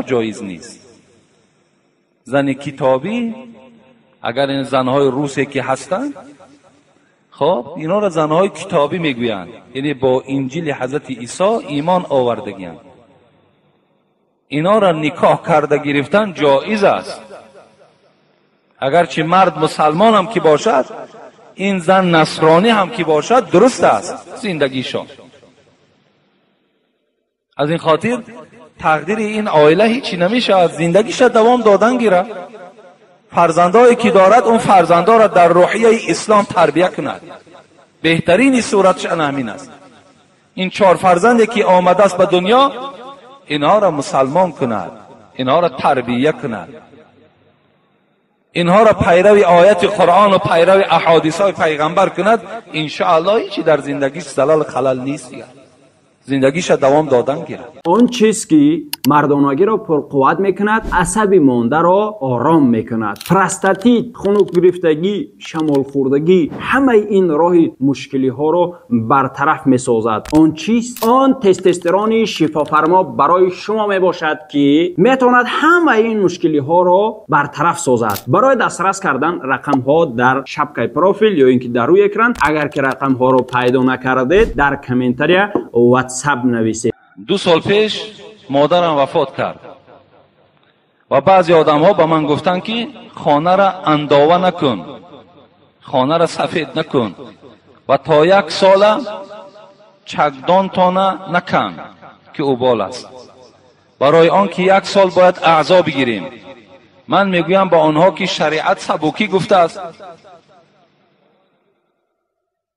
ҷоиз нест. Зани китобӣ, агар ин занҳои русе ки ҳастанд, хоб инҳоро занҳои китобӣ мегӯянд, яъне бо инҷили ҳазрати Исо имон овардагианд. Инҳоро никоҳ карда гирифтан ҷоиз аст. Агарчи мард мусалмон ҳам ки бошад, ин зан насронӣ ҳам ки бошад, дуруст аст зиндагишон. Аз ин хотир тақдири ин оила ҳечи намешавад, зиндагиша давом додан гирад. Фарзандое ки дорад, он фарзандоро дар рӯҳияи ислом тарбия кунад. Беҳтарини суратш ана ҳамин аст. Ин чор фарзанде ки омадааст ба дунё, инҳоро мусалмон кунад, инҳоро тарбия кунад, инҳоро пайрави ояти Қуръону пайрави аҳодисҳои пайғамбар кунад. Иншоаллоҳ ҳечи дар зиндагиш залал халал нест, дигар зиндагиша давом додан гирад. Он чиз ки мардонагиро пурқувват мекунад, асаби мондаро ором мекунад. Простатит, хунукгирифтагӣ, шамолхӯрдагӣ, ҳамаи ин роҳи мушкилиҳоро бартараф месозад. Он чиз, он тестостерони шифофармо барои шумо мебошад, ки метавонад ҳамаи ин мушкилиҳоро бартараф созад. Барои дастрас кардан рақамҳо дар шапкаи профил ё ин ки дар рӯи экран. Агар ки рақамҳоро пайдо накардед, дар комментария WhatsApp нависед. 2 сол пеш модарам вафот кард ва баъзе одамҳо ба ман гуфтанд, ки хонаро андова накун, хонаро сафед накун ва то 1 сола чакдонтона накан, ки убол аст. Барои он ки 1 сол бояд аъзо бигирем. Ман мегӯям ба онҳо, ки шариат сабукӣ гуфтааст,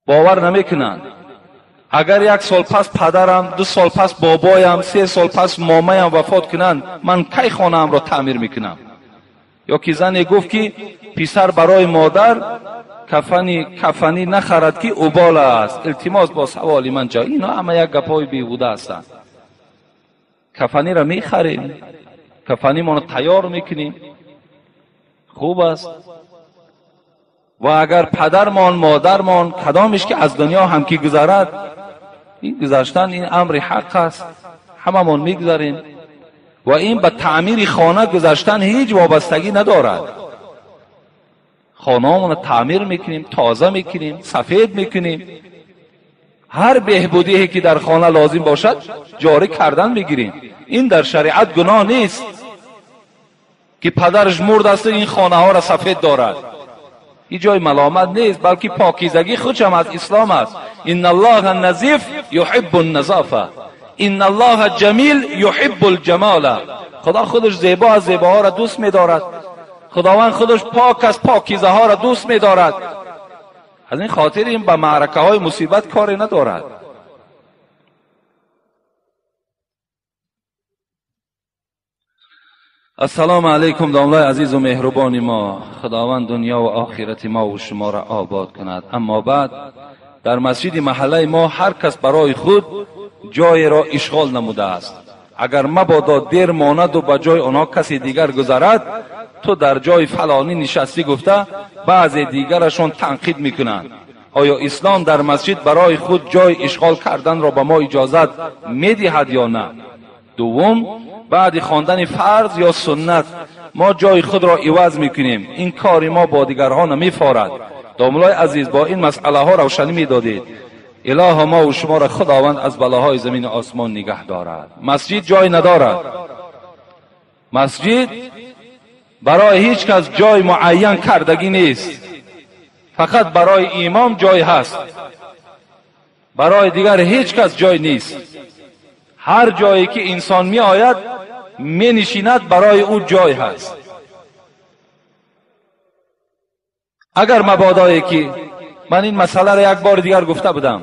бовар намекунанд. Агар 1 сол пас падарам, 2 сол пас бобоям, 3 сол пас момаям вафот кунанд, ман кай хонаамро таъмир мекунам? Ё ки зане гуфт, ки писар барои модар кафанӣ нахарад, ки убол аст. Илтимос бо саволи ман ҷо. Ино ҳама як гапҳои беҳуда ҳастанд. Кафаниро мехарем, кафанимонро тайёр мекунем, хуб аст. Ва агар падармон, модармон кадомеш ки аз дунё ҳам ки гузарад, ин гузаштан ин амри ҳақ аст, ҳамамон мегузарем. Ва ин ба таъмири хона гузаштан ҳеҷ вобастагӣ надорад. Хонаамонро таъмир мекунем, тоза мекунем, сафед мекунем. Ҳар беҳбудие ки дар хона лозим бошад, ҷорӣ кардан мегирем. Ин дар шариат гуноҳ нест, ки падараш мурд аст ин хонаҳоро сафед дорад. Ин ҷои маломат нест, балки покизагӣ худшам аз ислом аст. Инна аллоҳа назиф юҳиббу назофа, инна аллоҳа ҷамил юҳиббу лҷамола. Худо худаш зебо аст, зебоҳоро дӯст медорад. Худованд худаш пок аст, покизаҳоро дӯст медорад. Аз ин хотир ин ба маъракаҳои мусибат коре надорад. Ассалому алайкум, домлаи азизу меҳрубони мо. Худованд дунё ва охирати мо ва шуморо обод кунад. Аммо баъд, дар масҷиди маҳаллаи мо ҳар кас барои худ ҷоеро ишғол намудааст. Агар мабодо дер монаду ба ҷои онҳо касе дигар гузарад, ту дар ҷои фалонӣ нишастӣ гуфта баъзе дигарашон танқид мекунанд. Оё ислом дар масҷид барои худ ҷой ишғол карданро ба мо иҷозат медиҳад ё на? Дуввум, баъди хондани фарз ё суннат мо ҷои худро иваз мекунем. Ин кори мо бо дигарҳо намефорад. Домулои азиз, бо ин масъалаҳо равшанӣ медодед. Илоҳо мо ва шуморо Худованд аз балоҳои замину осмон нигаҳ дорад. Масҷид ҷой надорад. Масҷид барои ҳеҷ кас ҷой муайян кардагӣ нест. Фақат барои имом ҷой ҳаст, барои дигар ҳеҷ кас ҷой нест. Ҳар ҷое ки инсон меояд, менишинад, барои ӯ ҷой ҳаст. Агар мабодое ки ман ин масъаларо як бори дигар гуфта будам,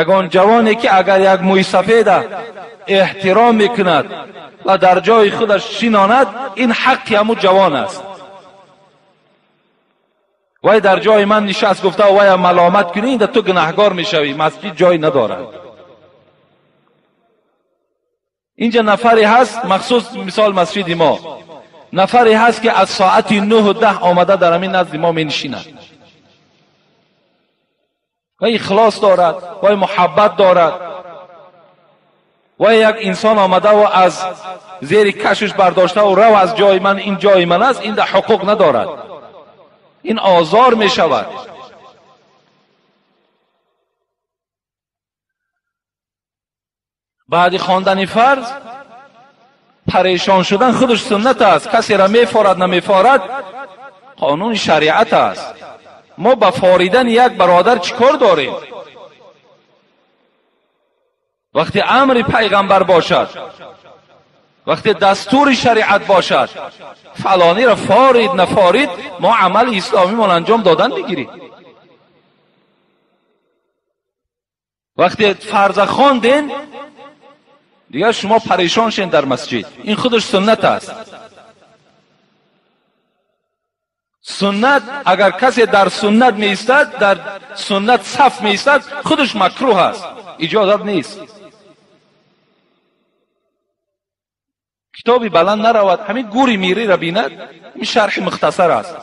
ягон ҷавоне ки агар як мӯи сафеда эҳтиром мекунад ва дар ҷои худаш шинонад, ин ҳаққи ҳамун ҷавон аст. Вай дар ҷои ман нишаст гуфта вая маломат кунӣ, инда ту гунаҳгор мешавӣ. Масҷид ҷой надорад. Инҷа нафаре ҳаст, махсус мисол масҷиди мо, нафаре ҳаст ки аз соати 9:10 омада дар ҳамин назди мо менишинад. Вай ихлос дорад, вай муҳаббат дорад, و یک انسان آمده و از زیر کشش برداشته و رو از جای من، این جای من است، این در حقوق ندارد، این آزار می شود. بعد خواندن فرض پریشان شدن خودش سنت است. کسی را میفارد نمیفارد قانون شریعت است. ما با فاریدن یک برادر چیکار داریم؟ وقتی امر پیغمبر باشد، وقتی دستور شریعت باشد، فلانی را فارید نفارید، ما عمل اسلامی من انجام دادن میگیریم. وقتی فرض خواندین دیگر شما پریشان شین در مسجد، این خودش سنت است. سنت اگر کسی در سنت می ایستد، در سنت صف می ایستد، خودش مکروه است، اجازت نیست. کتابی بلند نرود، همین گوری میری را بیند، این شرح مختصر است.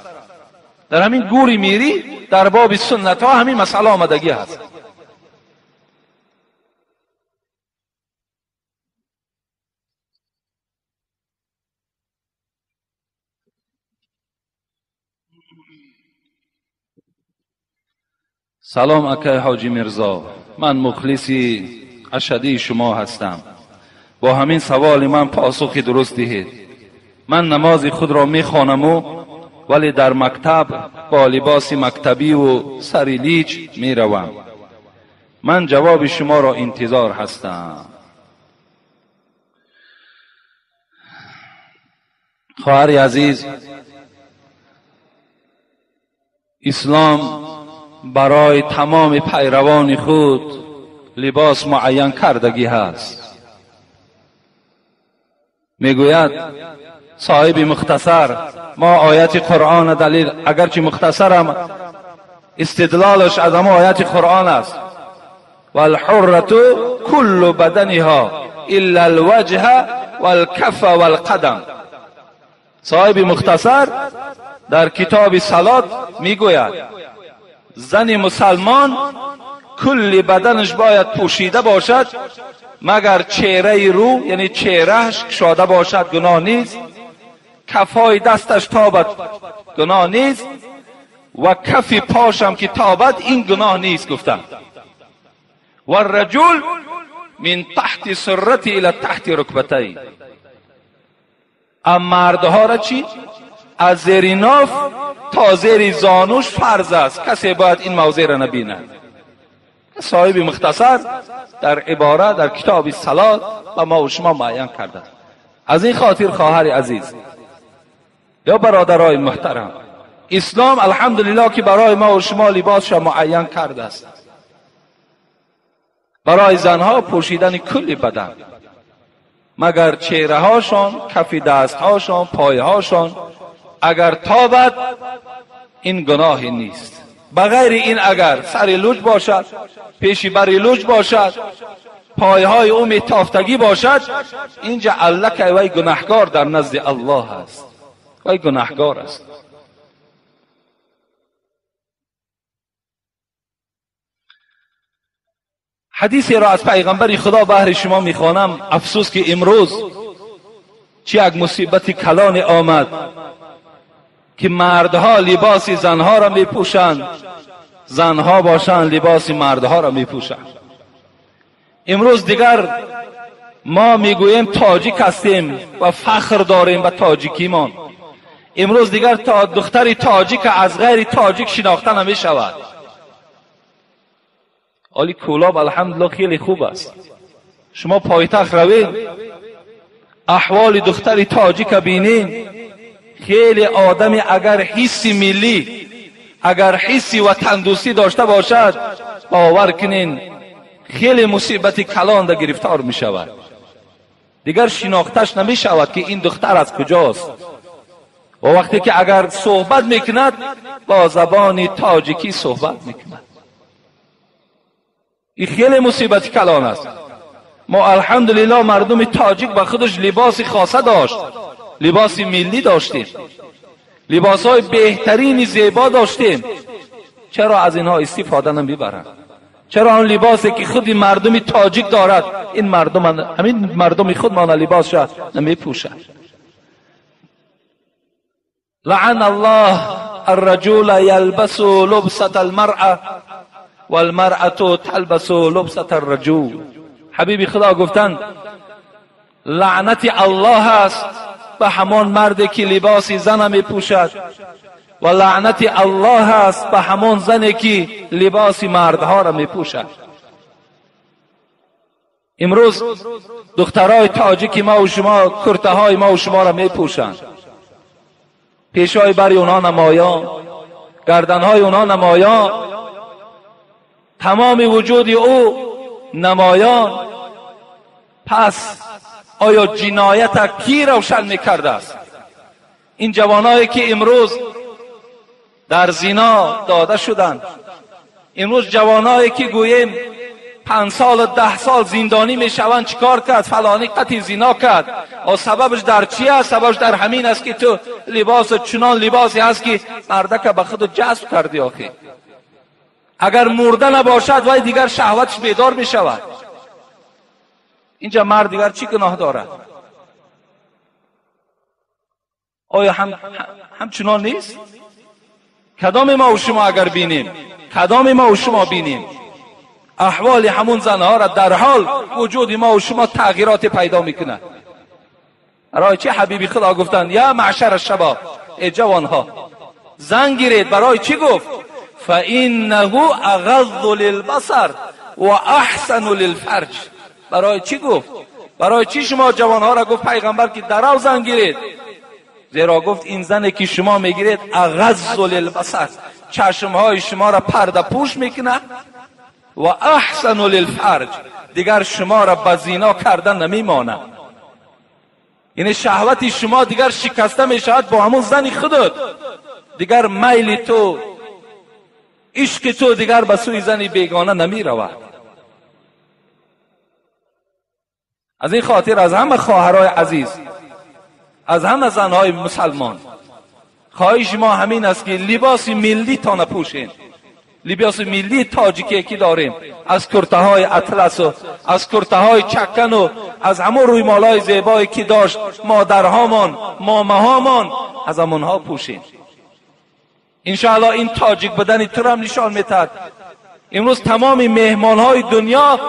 در همین گوری میری در باب سنت ها همین مسئله آمدگی هست. سلام اکای حاجی میرزا، من مخلصی اشدی شما هستم. با همین سوال من پاسخ درست دهید. من نماز خود را میخوانم و ولی در مکتب با لباس مکتبی و سری لیچ میروم. من جواب شما را انتظار هستم. خواهر عزیز، اسلام برای تمام پیروان خود لباس معین کردگی هست. میگوید صاحب مختصر، ما آیت قرآن دلیل، اگرچه مختصرم استدلالش از اما آیت قرآن است. والحرة کل بدنها الا الوجه والکف والقدم. صاحب مختصر در کتاب صلات میگوید زن مسلمان کل بدنش باید پوشیده باشد مگر چهره رو، یعنی چهرهش کشاده باشد گناه نیست، کفای دستش تابد گناه نیست، و کف پاشم که تابد این گناه نیست گفتن. و الرجل من تحت سرتی الى تحت رکبتی. اما مردها را چی؟ از زیر ناف تا زیر زانوش فرض است، کسی باید این موضع را نبیند. صاحب مختصر در عباره در کتاب صلات و ما و شما معین کرده. از این خاطر خواهر عزیز یا برادرای محترم، اسلام الحمدلله که برای ما و شما لباسش معین کرده است. برای زنها پوشیدن کل بدن مگر چهره هاشان، کف دست هاشان، پای هاشان اگر تابد این گناهی نیست. بغیر این اگر سر لوج باشد، پیشی بر لوج باشد، پایهای او میتافتگی باشد، اینجا الله که وی گناهکار در نزد الله است، وی گناهکار است. حدیثی را از پیغمبر خدا بهر شما میخوانم. افسوس که امروز چه یک مصیبت کلان آمد که مردها لباس زنها را میپوشند، زنها باشند لباس مردها را میپوشند. امروز دیگر ما میگوییم تاجیک هستیم و فخر داریم به تاجیکیمان. امروز دیگر تا دختر تاجیک از غیر تاجیک شناخته نمیشود. آلی کولاب الحمدلله خیلی خوب است. شما پایتخت روید، احوال دختر تاجیک بینین، خیلی آدمی اگر حس ملی، اگر حس وطن دوستی داشته باشد، باور کنین خیلی مصیبت کلان در گرفتار می شود. دیگر شناختش نمی شود که این دختر از کجاست. و وقتی که اگر صحبت میکند با زبان تاجیکی صحبت میکند. این خیلی مصیبت کلان است. ما الحمدلله مردم تاجیک به خودش لباس خاصه داشت، لباس ملی داشتیم، لباس های بهترین زیبا داشتیم. چرا از اینها استفاده نمیبرند؟ چرا آن لباسی که خود مردم تاجیک دارد، این مردم، همین مردم خودمان لباس نمیپوشد؟ لعن الله الرجل یلبس لبسة المرأة والمرأة تلبس لبسة الرجل. حبیبی خدا گفتند لعنت الله است به همان مردی که لباس زن میپوشد و لعنت الله است به همان زنی که لباس مردها را میپوشد. امروز دخترای تاجیک ما و شما کرته های ما و شما را میپوشند، پیشای بر اونها نمایان، گردنهای اونها نمایان، تمام وجود او نمایان. پس آیا جنایت کی روشن میکرده است؟ این جوانایی که امروز در زنا داده شدند، امروز جوانایی که گوییم 5 سال و 10 سال زندانی میشوند، چیکار کرد؟ فلانی قطعی زنا کرد. و سببش در چی است؟ سببش در همین است که تو لباس چنان لباسی هست که مردک به خود جذب کردی. آخه اگر مرده نباشد وای دیگر شهوتش بیدار میشود. اینجا مرد دیگر چی گناه دارد؟ آیا همچنان نیست؟ کدام ما و شما اگر بینیم، کدام ما و شما بینیم احوال همون زنها را، در حال وجود ما و شما تغییرات پیدا میکنه. برای چی حبیبی خدا گفتند یا معشر الشباب، ای جوانها زن گیرید؟ برای چی گفت؟ فانه اغض للبصر و احسن للفرج. برای چی گفت؟ برای چی شما جوانها را گفت پیغمبر که درو زن گیرید؟ زیرا گفت این زنی که شما میگیرید اغض للبصر، چشمهای شما را پرده پوش میکنه، و احسن للفرج، دیگر شما را به زینا کردن نمیمانه. یعنی شهوت شما دیگر شکسته میشود با همون زن خودت، دیگر میل تو، عشق تو دیگر به سوی زن بیگانه نمیرود. از این خاطر از همه خواهرای عزیز، از همه زنهای مسلمان، خواهش ما همین است که لباس ملی تا نپوشین، لباس ملی تاجیکی که داریم، از کرته های اطلس و از کرته های چکن و از همون رویمالای زیبایی که داشت مادرهامان، ماماهامان، از همونها پوشین. انشاءالله این تاجیک بدن تو را هم نشان میتد. امروز تمام مهمانهای دنیا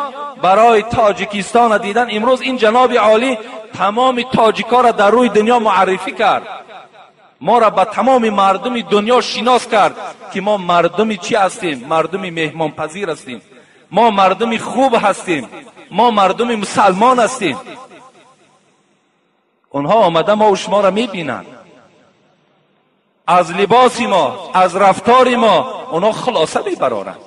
برای تاجیکستان دیدن. امروز این جناب عالی تمام تاجیکا را در روی دنیا معرفی کرد، ما را به تمام مردم دنیا شناس کرد که ما مردم چی هستیم؟ مردم مهمان پذیر هستیم، ما مردم خوب هستیم، ما مردم مسلمان هستیم. اونها آمده ما و شما را میبینند، از لباس ما، از رفتار ما اونها خلاصه میبرارند.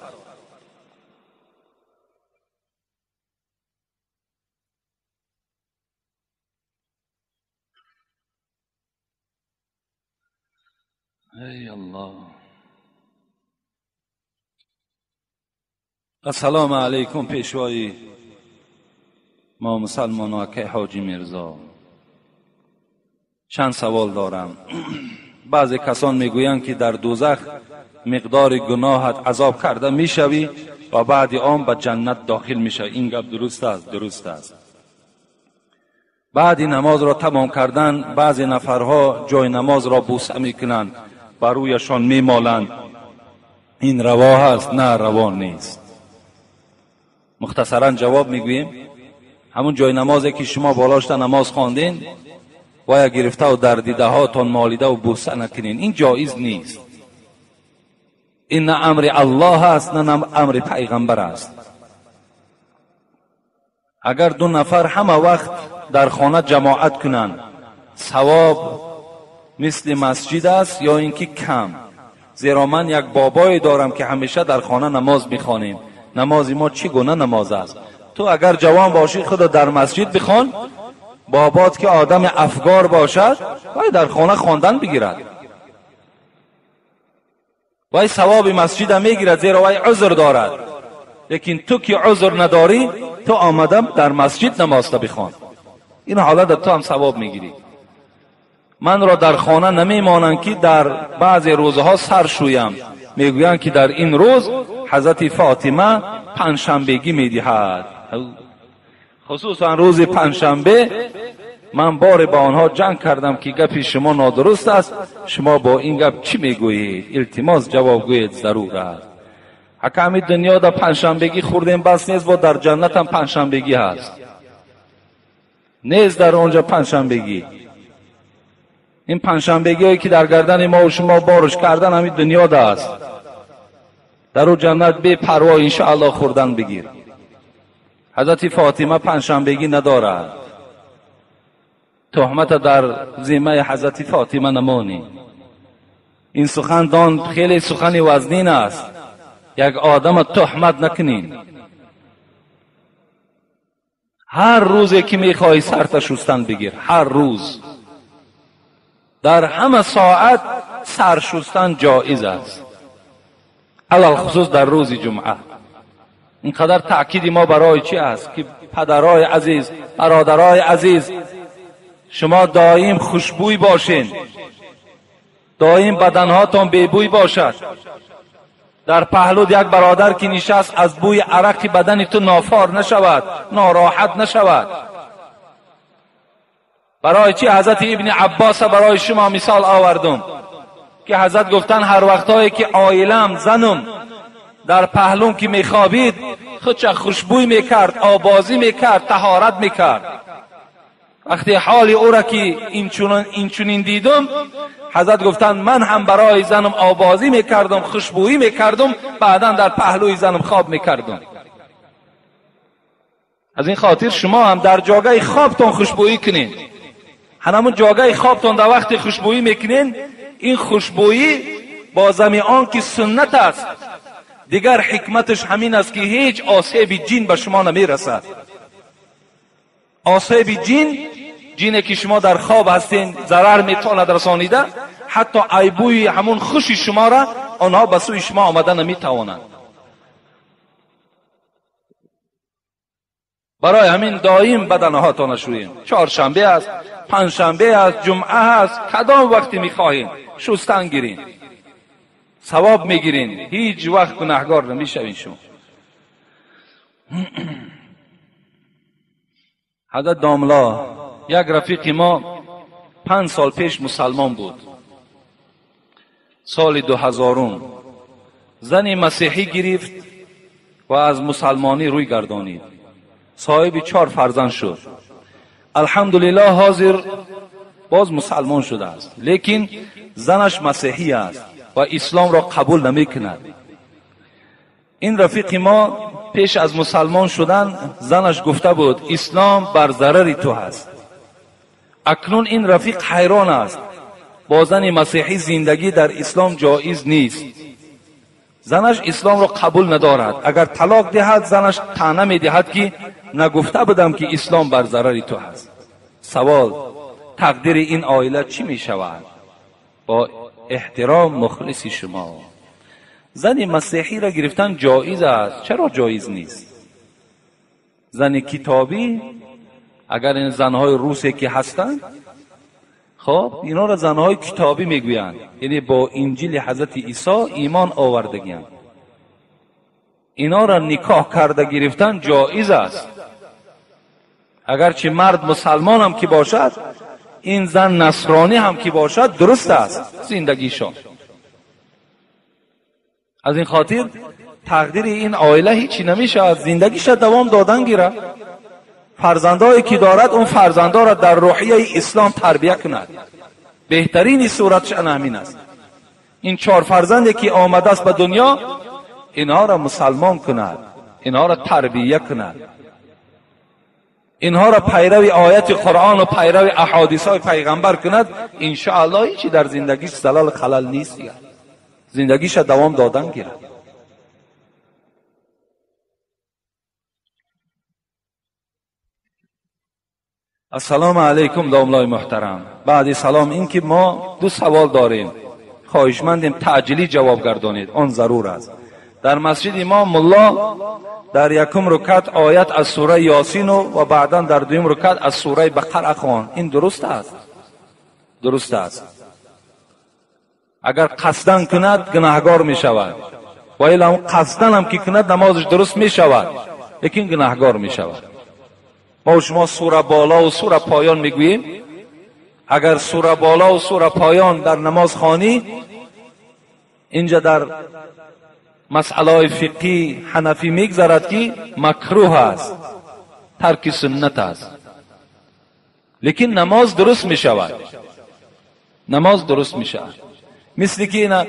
ای الله. السلام علیکم پیشوای ما مسلمان ها که حاجی میرزا، چند سوال دارم. بعضی کسان میگویند که در دوزخ مقدار گناهت عذاب کرده میشوی و بعد آن به جنت داخل میشوی. این گپ درست است؟ درست است. بعد نماز را تمام کردن بعضی نفرها جای نماز را بوسه میکنند، بر رویشان میمالند. این روا هست؟ نه، روا نیست. مختصرا جواب میگوییم همون جای نمازی که شما بالاشت نماز خواندین باید گرفته و در دیده هاتان مالیده و بوسه نکنین، این جایز نیست. این نه امر الله است نه امر پیغمبر است. اگر دو نفر همه وقت در خانه جماعت کنند ثواب مثل مسجد است یا اینکه کم؟ زیرا من یک بابایی دارم که همیشه در خانه نماز میخوانیم. نماز ما چگونه نماز است؟ تو اگر جوان باشی خود در مسجد بخوان، بابات که آدم افگار باشد باید در خانه خواندن بگیرد، وای ثواب مسجد میگیرد زیرا وای عذر دارد. لیکن تو که عذر نداری تو آمدم در مسجد نماز بخوان، این حالت تو هم ثواب میگیری. من را در خانه نمیمانند که در بعضی روزها سر شویم، Мегӯянд ки дар ин рӯз ҳазрати Фотима панҷшанбегӣ медиҳад. Хусусан рӯзи панҷшанбе ман боре ба онҳо ҷанг кардам ки гапи шумо нодуруст аст, шумо бо ин гап чӣ мегӯед? Илтимос ҷавоб гӯед, зарур аст. Ҳака ҳамин дунё дар панҷшанбегӣ хӯрдем бас нест, бо дар ҷаннатам панҷшанбегӣ ҳаст. Нест дар онҷа панҷшанбегӣ. Ин панҷшанбегиҳое ки дар гардани мо шумо борш кардан ҳамин дунёда аст. Дар ӯ ҷаннат бепарво иншоаллоҳ хӯрдан бигир. Ҳазрати Фотима панҷшанбегӣ надорад. Туҳмата дар зиммаи ҳазрати Фотима намонӣ. Ин сухан дон хеле сухани вазнин аст. Як одама туҳмат накунин. Ҳар рӯзе ки мехоҳӣ сарта шустан бигир, ҳар рӯз дар ҳама соат сар шустан ҷоиз аст, алалхусус дар рӯзи ҷумъа. Инқадар таъкиди мо барои чӣ аст ки падарои азиз, бародарои азиз, шумо доим хушбӯй бошед, доим баданҳотон бебӯй бошад. Дар паҳлуд як бародар ки нишаст аз бӯи арақи бадани ту нофор нашавад, нороҳат нашавад. Барои чӣ ҳазрати ибни Аббоса барои шумо мисол овардум ки ҳазрат гуфтанд ҳар вақтҳое ки оилам, занум дар паҳлум ки мехобид, худша хушбӯй мекард, обозӣ мекард, таҳорат мекард. Вақте ҳоли ӯра ки инчунин дидум, ҳазрат гуфтанд ман ҳам барои занам обозӣ мекардум, хушбӯӣ мекардум, баъдан дар паҳлӯи занам хоб мекардум. Аз ин хотир шумо ҳам дар ҷогаи хобтон хушбӯӣ кунед. Ҳамон ҷогаи хобтон дар вақти хушбӯӣ мекунед, ин хушбӯӣ бо зами он ки суннат аст, дигар ҳикматаш ҳамин аст ки ҳеҷ осеби ҷин ба шумо намерасад. Осеби ҷин, ҷине ки шумо дар хоб ҳастед, зарар метавонад расонида, ҳатто айбӯи ҳамон хуши шуморо онҳо ба сӯи шумо омада наметавонанд. Барои ҳамин доим баданҳоятонро шӯем. Чоршанбе аст, панҷшанбе аст, ҷумъа аст, кадом вақте мехоҳем шустан гирин, савоб мегирин, ҳеҷ вақт гунаҳгор намешавин шумо. ҳазрат домла, як рафиқи мо 5 сол пеш мусалмон буд. Соли 2000 зани масеҳӣ гирифт ва аз мусалмонӣ рӯй гардонид. Соҳиби 4 фарзанд шуд. Алҳамдулиллоҳ ҳозир боз мусалмон шудааст, лекин занаш масеҳӣ аст ва исломро қабул намекунад. Ин рафиқи мо пеш аз мусалмон шудан занаш гуфта буд ислом бар зарари ту ҳаст. Акнун ин рафиқ ҳайрон аст, бо зани масеҳӣ зиндагӣ дар ислом ҷоиз нест. Занаш исломро қабул надорад. Агар талоқ диҳад, занаш таъна медиҳад ки нагуфта будам ки ислом бар зарари ту ҳаст. Савол: тақдири ин оила чӣ мешавад? Бо эҳтиром мухлиси шумо. Зани масеҳиро гирифтан ҷоиз аст. Чаро ҷоиз нест? Зани китобӣ, агар ин занҳои русе ки ҳастанд, хоб инҳоро занҳои китобӣ мегӯянд, яъне бо инҷили ҳазрати Исо имон овардагианд. Инҳоро никоҳ карда гирифтан ҷоиз аст. Агарчи мард мусалмон ҳам ки бошад, ин зан насронӣ ҳам ки бошад, дуруст аст зиндагишон. Аз ин хотир тақдири ин оила ҳечи намешавад, зиндагиша давом додан гирад. Фарзандое ки дорад, он фарзандоро дар рӯҳияи ислом тарбия кунад. Беҳтарини суратш ана ҳамин аст. Ин 4 фарзанде ки омадааст ба дунё, инҳоро мусалмон кунад, инҳоро тарбия кунад, инҳоро пайрави ояти Қуръону пайрави аҳодисҳои пайғамбар кунад. Иншоаллоҳ ҳечи дар зиндагиш залал халал нест, зиндагиша давом додан гирад. Ассалому алайкум домлои муҳтарам. Баъди салом ин ки мо 2 савол дорем, хоҳишмандем таъҷилӣ ҷавоб гардонед, он зарур аст. Дар масҷиди мо мулло дар якум рукат оят аз сураи Ёсину ва баъдан дар дуюм рукат аз сураи Бақара хонд. Ин дуруст аст? Дуруст аст. اگر قصدن کند گناهگار می شود، و الا قصدن هم که کند نمازش درست می شود، لیکن گناهگار می شود. ما و شما سوره بالا و سوره پایان میگوییم. اگر سوره بالا و سوره پایان در نماز خوانی، اینجا در مسئله فقهی حنفی میگذرد که مکروه است، ترک سنت است، لیکن نماز درست می شود. نماز درست می شود. مثل که اینا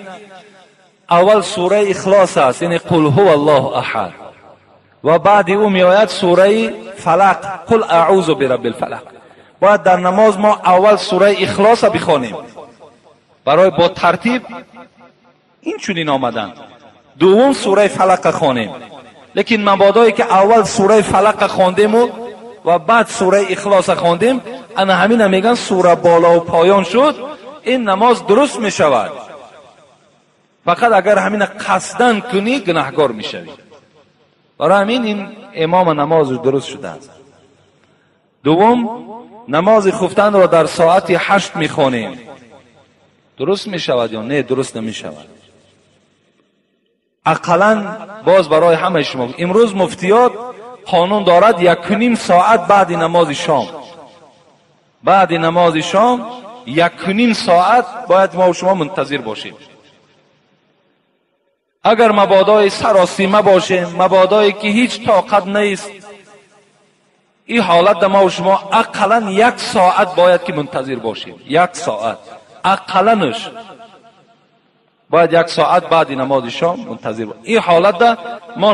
اول سوره اخلاص است، یعنی قل هو الله احد، و بعد او می آید سوره فلق، قل اعوذ برب الفلق. باید در نماز ما اول سوره اخلاص بخوانیم برای با ترتیب این چنین آمدن. دوم سوره فلق خوانیم، لیکن مبادایی که اول سوره فلق خواندیم و بعد سوره اخلاص خواندیم، انا همین میگن سوره بالا و پایان شد، این نماز درست می شود. فقط اگر همین قصدن کنی گناهگار می شوی. برای همین این امام نماز درست شده است. دوم، نماز خفتن را در ساعت 8 می خوانیم، درست می شود یا نه؟ درست نمی شود. اقلا باز برای همه شما امروز مفتیات قانون دارد 1.5 ساعت بعد نماز شام، بعد نماز شام 1.5 ساعت باید ما و شما منتظر باشیم. اگر مبادای سراسیمه باشیم، مبادایی که هیچ طاقت نیست، این حالت ما و شما اقلا 1 ساعت باید که منتظر باشیم. 1 ساعت اقلنش باید 1 ساعت بعد نماز شام منتظر باشیم. این حالت ما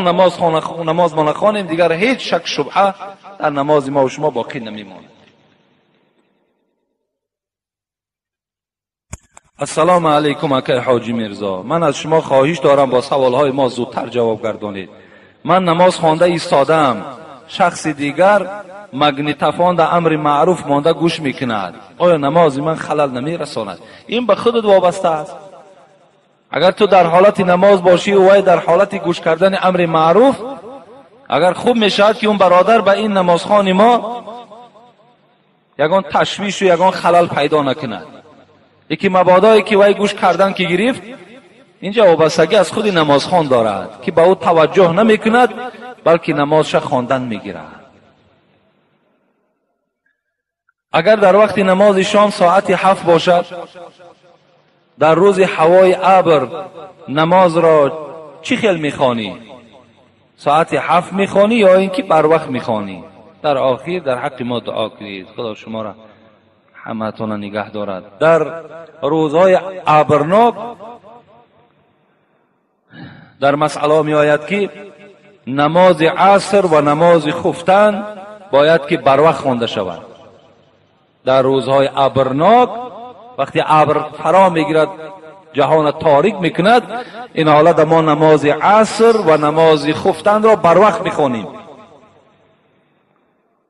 نماز ما نخوانیم، دیگر هیچ شک شبهه در نماز ما و شما باقی نمیماند. السلام علیکم اکای حاجی میرزا، من از شما خواهش دارم با سوالهای ما زودتر جواب گردانید. من نماز خوانده ایستادم، شخص دیگر مگنیتفان در امر معروف مانده گوش میکند، آیا نماز من خلل نمیرساند؟ این به خودت وابسته است. اگر تو در حالت نماز باشی و وی در حالت گوش کردن امر معروف، اگر خوب میشود که اون برادر به این نمازخوان ما یگان تشویش و یگان خلل پیدا نکند. یکی مبادایی که وی گوش کردن که گرفت، اینجا وابستگی از خود نمازخوان دارد که به او توجه نمیکند، بلکه نمازش خواندن میگیرد. اگر در وقت نماز شام ساعت 7 باشد، در روز هوای ابر نماز را چی خیل میخوانی؟ ساعت 7 میخوانی یا اینکه بر وقت میخوانی؟ در آخر در حق ما دعا کنید، خدا شما را همتون نگه دارد. در روزهای ابرناک در مسئله می آید که نماز عصر و نماز خفتن باید که بر وقت خوانده شود. در روزهای ابرناک وقتی ابر فرا میگیرد جهان تاریک میکند، این حالت ما نماز عصر و نماز خفتن را بر وقت میخوانیم.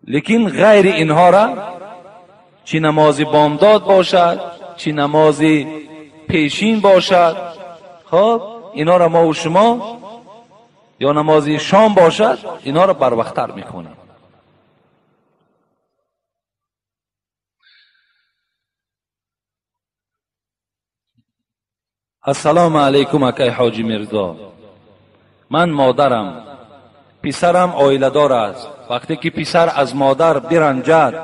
لیکن غیر اینها را، چی نماز بامداد باشد چی نماز پیشین باشد، خب اینا را ما و شما، یا نماز شام باشد، اینا را بر وقت تر میخونیم. السلام علیکم اکای حاجی میرزا، من مادرم، پسرم عائله دار است. وقتی که پسر از مادر برنجد،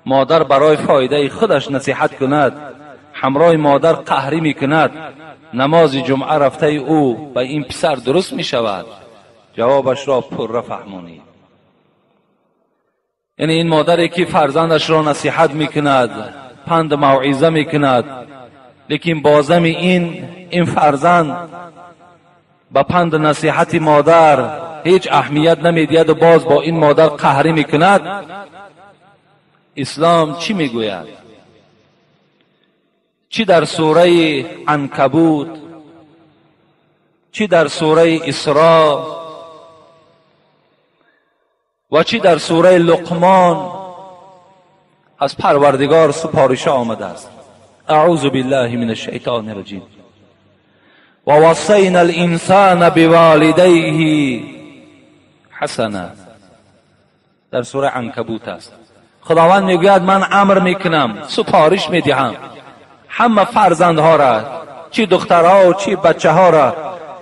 مادر برای فایده خودش نصیحت کند، همراه مادر قهری میکند، نماز جمعه رفته او به این پسر درست میشود؟ جوابش را پره فهمانی. یعنی این مادری که فرزندش را نصیحت میکند، پند موعظه میکند، لیکن بازم این فرزند به پند نصیحت مادر هیچ اهمیت نمیدهد و باز با این مادر قهری میکند. اسلام چی میگوید؟ چی در سوره عنکبوت، چی در سوره اسراء و چی در سوره لقمان از پروردگار سپارش آمده است. اعوذ بالله من الشیطان الرجیم. و وصینا الانسان بوالدیه حسنا. در سوره عنکبوت است. خداوند میگوید من امر میکنم، سپارش میدهم همه فرزندها را، چی دخترها و چی بچه ها را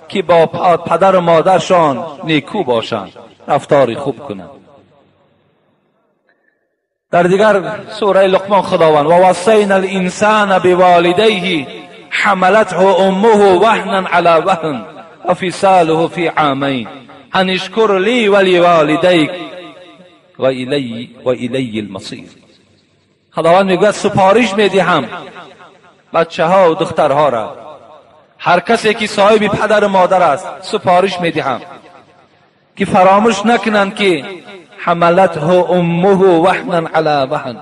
که با پدر و مادرشان نیکو باشند، رفتاری خوب کنند. در دیگر سوره لقمان خداوند و وصینا الانسان بوالدیه حملته امه وهنا علی وهن و فصاله فی عامین ان اشکر لی ولوالدیک و الی المصیر. خداوند میگوید سپارش میدهم بچه ها و دخترها را، هر کسی که صاحب پدر و مادر است سپارش میدهم که فراموش نکنند که حملته امه وهنا علی وهن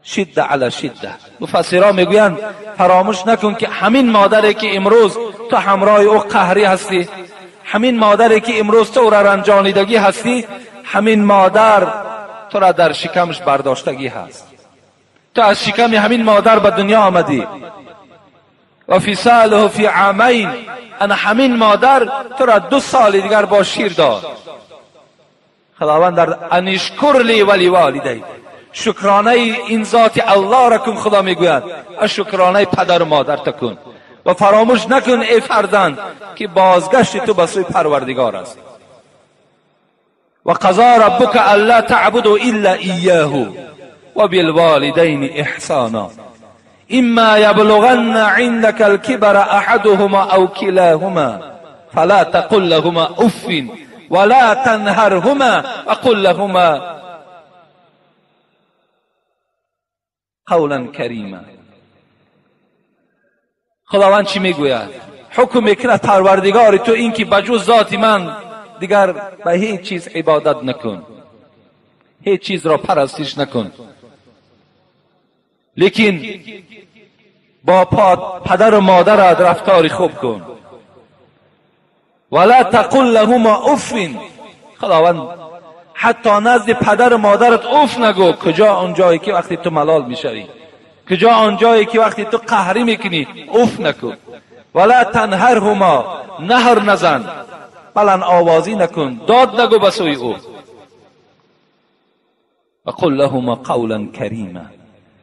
شده علی شده. مفسران میگویند فراموش نکن که همین مادری که امروز تو همراه او قهری هستی، همین مادری که امروز تو را رنجانیدگی هستی، همین مادر تو را در شکمش برداشتگی هست. تو از شکم همین مادر به دنیا آمدی. و فصاله فی عامین، انا همین مادر تو را 2 سال دیگر با شیر داد. خداوند در ان اشکر لی ولی والدی، شکرانه این ذات الله را کن. خدا میگوید شکرانه پدر و مادر تکن و فراموش نکن ای فرزند که بازگشت تو به سوی پروردگار است. و قضا ربک الا تعبدوا الا ایاه و بالوالدین احسانا اما یبلغن عندك الكبر احدهما او كلاهما فلا تقل لهما اف ولا تنهرهما وقل لهما قولا کریما. خداوند چی میگوید؟ حکم میکند پروردگار تو این که بجز ذات من دیگر به هیچ چیز عبادت نکن، هیچ چیز را پرستش نکن، لیکن با پدر و مادرت رفتار خوب کن. ولا تقل لهما اف، خداوند حتی نزد پدر و مادرت اف نگو. کجا آن جایی که وقتی تو ملال میشوی، کجا آن جایی که وقتی تو قهری میکنی، اف نکن. ولا تنهرهما، نهر نزن، بلند آوازی نکن، داد نگو به سوی او. و قل لهما قولا کریما،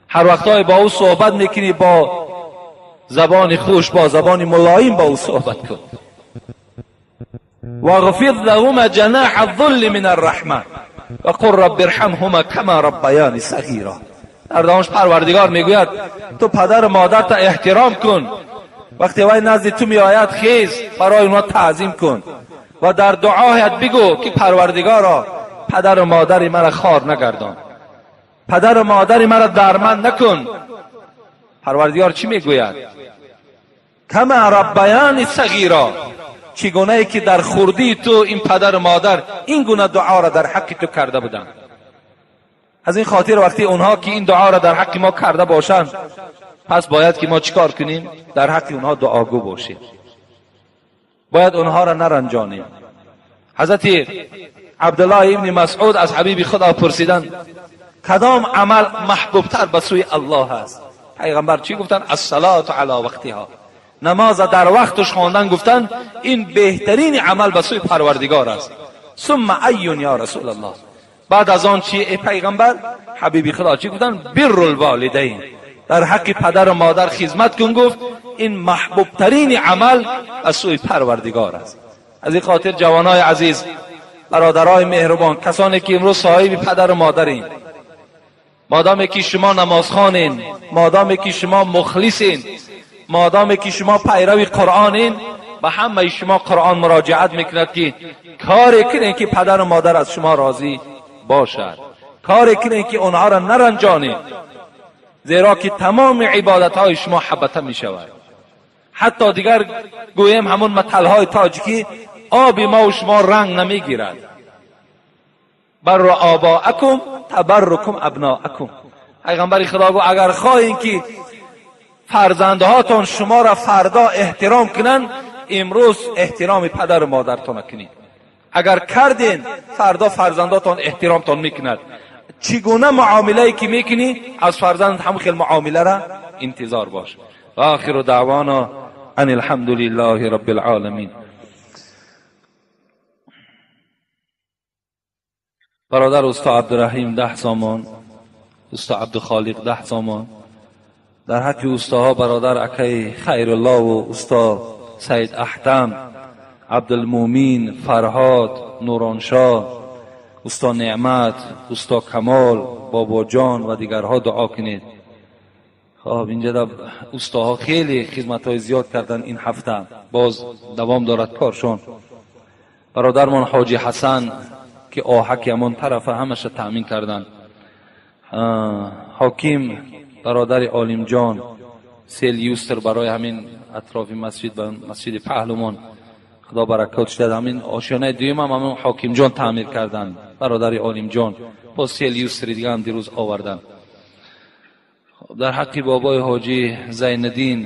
هر وقتای با او صحبت میکنی با زبان خوش، با زبان ملایم با او صحبت کن. واغفض لهما جناح الذل من الرحمه وقل رب ارحمهما کما ربیانی صغیرا. در دامش پروردگار میگوید تو پدر و مادرت احترام کن، وقتی وای نزد تو میآید خیز برای اونها تعظیم کن و در دعایت بگو که پروردگارا پدر و مادر مرا خوار نگردان، پدر و مادر مرا درمند نکن. پروردگار چی میگوید؟ کما ربیانی صغیرا، چگونه ای که در خردی تو این پدر و مادر این گونه دعا را در حق تو کرده بودند. از این خاطر وقتی اونها که این دعا را در حق ما کرده باشند، پس باید که ما چیکار کنیم؟ در حق اونها دعاگو باشیم، باید اونها را نرنجانیم. حضرت عبدالله ابن مسعود از حبیب خدا پرسیدند کدام عمل محبوبتر به سوی الله است؟ پیغمبر چی گفتند؟ الصلاة علی وقتها، نماز در وقتش خواندن. گفتند این بهترین عمل به سوی پروردگار است. ثم ایون یا رسول الله، بعد از آن چی ای پیغمبر؟ حبیب خدا چی گفتند؟ بر الوالدین، در حق پدر و مادر خدمت کن. گفت این محبوب ترین عمل از سوی پروردگار است. از این خاطر جوانای عزیز، برادرای مهربان، کسانی که امروز صاحب پدر و مادرین، مادامی که شما نمازخوانین، مادامی که شما مخلصین، مادامی که شما پیرو قرآنین، به همه شما قرآن مراجعت میکند که کاری کنین که پدر و مادر از شما راضی باشد، کاری کنین که آنها را نرنجانید، زیرا که تمام عبادت های شما حبطه می شود. حتی دیگر گویم همون متل های تاجیکی، آب ما و شما رنگ نمیگیرد. بر آباءکم تبرکم ابناءکم. پیغمبر خدا گفت اگر خواهین که فرزندهاتان شما را فردا احترام کنند، امروز احترام پدر و مادرتان کنید. اگر کردین فردا فرزنداتان احترامتان میکند. چگونه معامله که میکنی از فرزند هم خیلی معامله را انتظار باش. و آخر دعوانا ان الحمد لله رب العالمین. برادر استاد عبدالرحیم 10 سامان، استاد عبدالخالق 10 سامان، Дар ҳаққи устаҳо бародар акаи Хайрулло ва усто Саид Аҳтам, Абдулмӯмин, Фарҳод, Нуроншоҳ, усто Неъмат, усто Камол, Бобоҷон ва дигарҳо дуо кунед. Хоб, инҷа устаҳо хеле хизматҳои зиёд карданд ин ҳафта, боз давом дорад коршон. Бародармон Ҳоҷи Ҳасан, ки оҳаки ҳамон тарафа ҳамаша таъмин карданд. Ҳоким бародари Олимҷон се люстр барои ҳамин атрофи масҷид ба масҷиди паҳлумон, худо баракот шудад. Ҳамин ошёнаи дуюмам ҳамон Ҳокимҷон таъмир карданд, бародари Олимҷон, боз се люстри дига ҳам дирӯз оварданд. Дар ҳаққи бобои Ҳоҷӣ Зайниддин